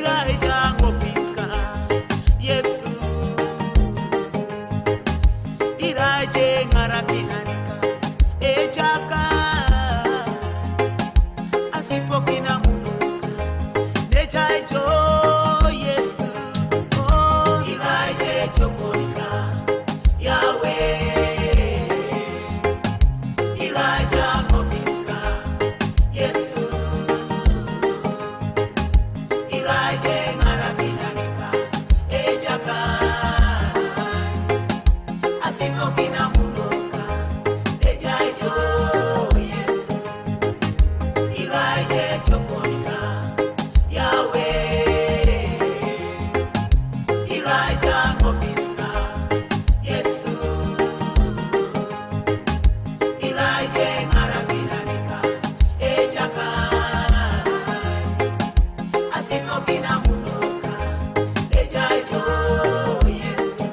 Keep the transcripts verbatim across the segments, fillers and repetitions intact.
Iraja ngopiska Yesu. Iraje ngara kinarika echaka. Asipokina munuka necha echo Yesu. Oh, iraje chokonika Yahweh. Iraja ngopiska Yesu. Iraje ngara kinarika echaka. Asipokina munuka echa echo Yesu. Iraje chokonika Yahweh. Iraja ngopiska Yesu. Iraje ngara kinarika echaka. Asipokina munuka echa echo Yesu.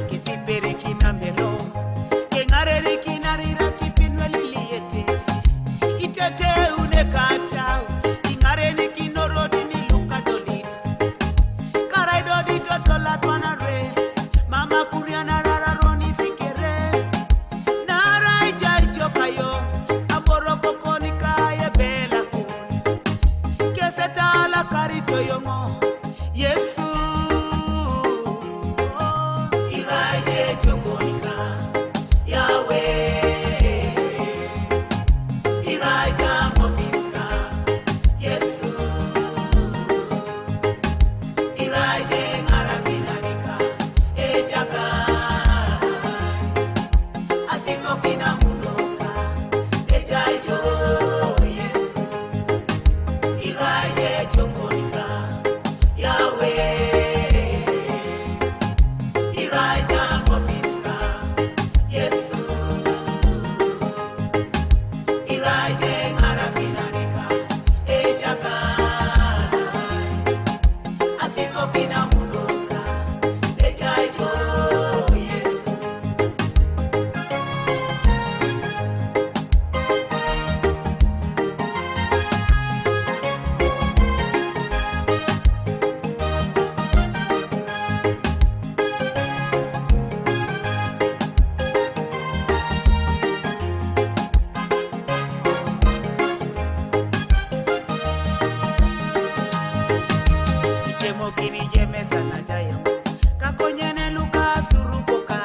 Kisipere kina melo, keng'areri kina rira kipinwe liliete. Itete une katau, ing'areni kinorodi ni luka dolit. Karai dodi totola twanare, mama kuriana rara roni sikere. Narai jai jokayo, aboro kokoni kaye bela kun. Kesetala karito yongo, Yesu. Iraje chokonika Yahweh. Iraja ngopiska Yesu. Iraje ngara kinarika echaka. Asipokina munuka echa echo Yesu. Iraje chokonika Yahweh. Iraja ngopiska Yesu. Iraje ngara kinarika echaka. Asipokina munuka echa echo Yesu. Ikemo kini jemesa na jayemo. Kakonyene luka surukoka.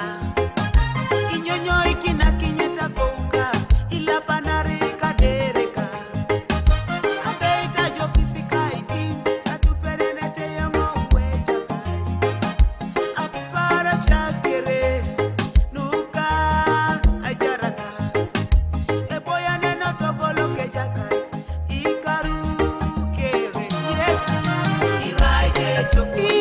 Inyonyo ikina kinyeta kouka. Ilapanari kadereka. Abeita jokisika iti. Katuperenete yemo uwechakai. Apara shakere. Nuka ajaraka. Eboya neno togolo kejakai. Ikaru kere. Yesu. Iraje choku.